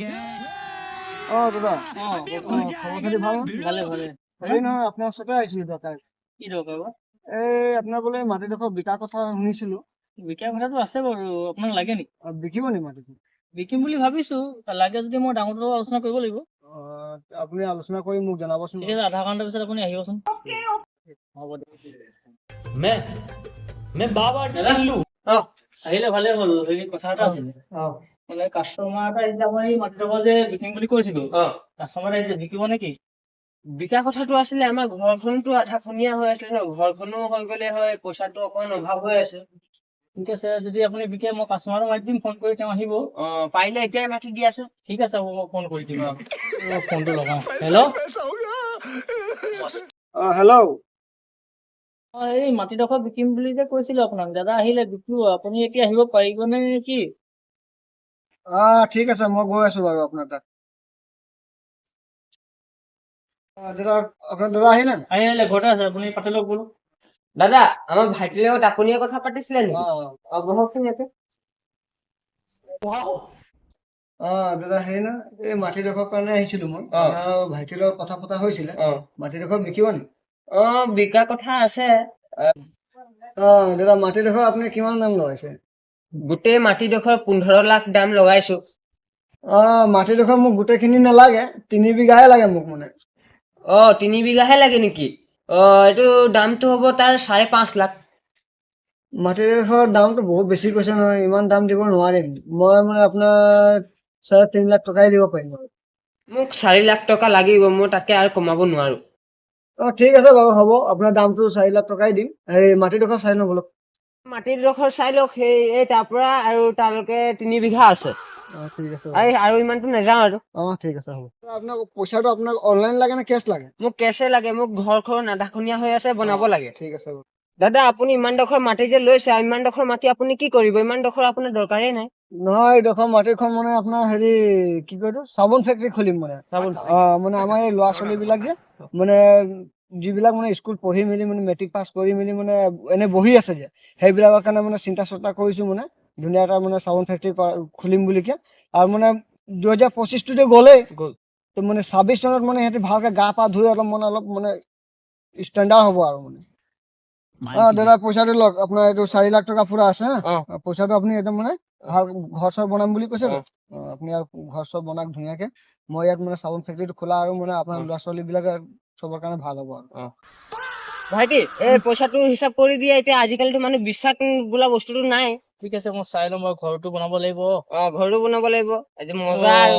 অঁ দাদা। অঁ। অঁ, খবৰ খাতি ভাল? ভালে ভালে। হেৰি নহয়, আপোনাৰ ওচৰতে আহিছিলোঁ দৰকাৰ। কি দৰকাৰ বা? এই আপোনাৰ বোলে মাটিডোখৰ বিকাৰ কথা শুনিছিলোঁ। বিকা কথাটো আছে বাৰু, আপোনাক লাগে নেকি? অঁ, বিকিব নি মাটিটো? বিকিম বুলি ভাবিছো, লাগে যদি মই ডাঙৰটোৰ লগত আলোচনা কৰিব লাগিব। অঁ, আপুনি আলোচনা কৰি মোক জনাবচোন। ঠিক আছে, আধা ঘণ্টাৰ পিছত আপুনি আহিবচোন। হ'ব দিয়ক। मैं बाबा দাদা। टिल्लू। অঁ, আহিলে ভালে হ'ল। হেৰি, কথা এটা আছিলে। অঁ। মানে কাষ্টমাৰ এটা আহিছিলে, আপোনাৰ এই মাটিডোখৰ যে বিকিম বুলি কৈছিলো। কাষ্টমাৰ আহিছিলে, বিকিব নেকি? বিকা কথাটো আছিলে, আমাৰ ঘৰখনতো আধাখনীয়া হৈ আছিলে ন, ঘৰখনো হৈ গ'লে হয়, পইচাটো অকমান অভাৱ হৈ আছে। ঠিক আছে, যদি আপুনি বিকে মই কাষ্টমাৰক মাতি দিম, ফোন কৰি তেওঁ আহিব। অ, পাৰিলে এতিয়াই মাতি দিয়াচোন। ঠিক আছে, হ'ব, মই ফোন কৰি দিম। অ, ফোনটো লগাওঁ। হেল্ল'। অঁ, হেল্ল'। অঁ, এই মাটিডোখৰ বিকিম বুলি যে কৈছিলো আপোনাক, দাদা আহিলে, বিকিব। আপুনি এতিয়া আহিব পাৰিবনে কি? অঁ, ঠিক আছে, মই গৈ আছোঁ বাৰু আপোনাৰ তাত। অঁ দাদা, আপোনাৰ দাদা আহিলে? আহি আহিলে, ঘৰতে আছে, আপুনি পাতি লওক বোলো। দাদা, আমাৰ ভাইটিৰ লগত আপুনিয়ে কথা পাতিছিলে নেকি? অঁ। অ, বহকচোন ইয়াতে। অঁ দাদা, হেৰি নহয়, এই মাটিডোখৰ কাৰণে আহিছিলোঁ মই। আপোনাৰ ভাইটিৰ লগত কথা পতা হৈছিলে। মাটিডোখৰ বিকিব নি? অ, বিকা কথা আছে। অঁ দাদা, মাটিডোখৰ আপুনি কিমান দাম লগাইছে? গোটেই মাটিডোখৰ 15 লাখ দাম লগাইছো। অঁ, মাটিডোখৰ মোক গোটেইখিনি নালাগে, 3 বিঘাহে লাগে মোক মানে। অ, 3 বিঘাহে লাগে নেকি? অ, এইটো দামটো হ'ব তাৰ 5.5 লাখ। মাটিডোখৰ দামটো বহুত বেছি কৈছে নহয়, ইমান দাম দিব নোৱাৰিম মই। মানে আপোনাৰ 3.5 লাখ টকাই দিব পাৰিম আৰু। মোক 4 লাখ টকা লাগিব, মই তাতকে আৰু কমাব নোৱাৰো। অঁ, ঠিক আছে বাৰু, হ'ব, আপোনাৰ দামটো 4 লাখ টকাই দিম। এই মাটিডোখৰ চাই লওঁ ব'লক। মাটিডোখৰ চাই লওক। সেই এই তাৰ পৰা আৰু তালৈকে 3 বিঘা আছে। অঁ, ঠিক আছে। এই আৰু ইমানটো নাযাওঁ আৰু। অঁ, ঠিক আছে, হ'ব। আপোনাক পইচাটো আপোনাক অনলাইন লাগে নে কেছ লাগে? মোক কেছে লাগে, মোক ঘৰখন আধাখনীয়া হৈ আছে, বনাব লাগে। ঠিক আছে বাৰু। দাদা, আপুনি ইমানডোখৰ মাটি যে লৈছে, ইমানডোখৰ মাটি আপুনি কি কৰিব? ইমানডোখৰ আপোনাৰ দৰকাৰেই নাই। নহয়, এইডোখৰ মাটিখন মানে আপোনাৰ হেৰি, কি কয় এইটো, চাবোন ফেক্টৰী খুলিম মানে। চাবোন? অঁ, মানে আমাৰ এই ল'ৰা ছোৱালীবিলাক যে মানে যিবিলাক মানে স্কুল পঢ়ি মেলি মানে মেট্ৰিক পাছ কৰি মেলি মানে এনে বহি আছে যে, সেইবিলাকৰ কাৰণে মানে চিন্তা চৰ্চা কৰিছোঁ, মানে ধুনীয়া এটা মানে চাবোন ফেক্টৰী খুলিম বুলিকে। আৰু মানে 2025টো যে গ'লেই। গ'ল। তো মানে 26 চনত মানে সিহঁতি ভালকে গা পা ধুই অলপ মানে ষ্টেণ্ডাৰ্ড হ'ব আৰু মানে। অঁ দাদা, পইচাটো লওক। আপোনাৰ এইটো 4 লাখ টকা পুৰা আছে হা। পইচাটো আপুনি একদম মানে ভাল ঘৰ চৰ বনাম বুলি কৈছে তো। আপুনি আৰু ঘৰ চৰ বনাওক ধুনীয়াকে। মই ইয়াত মানে চাবোন ফেক্টৰীটো খোলা আৰু মানে আপোনাৰ ল'ৰা ছোৱালীবিলাকে চবৰ কাৰণে ভাল হ'ব আৰু। ভাইটি, এই পইচাটো হিচাপ কৰি দিয়া। এতিয়া আজিকালিতো মানুহ বিশ্বাস বোলা বস্তুটো নাই। ঠিক আছে, মই চাই ল'ম বাৰু, ঘৰটো বনাব লাগিব। অ, ঘৰটো বনাব লাগিব। আজি মজা আৰু।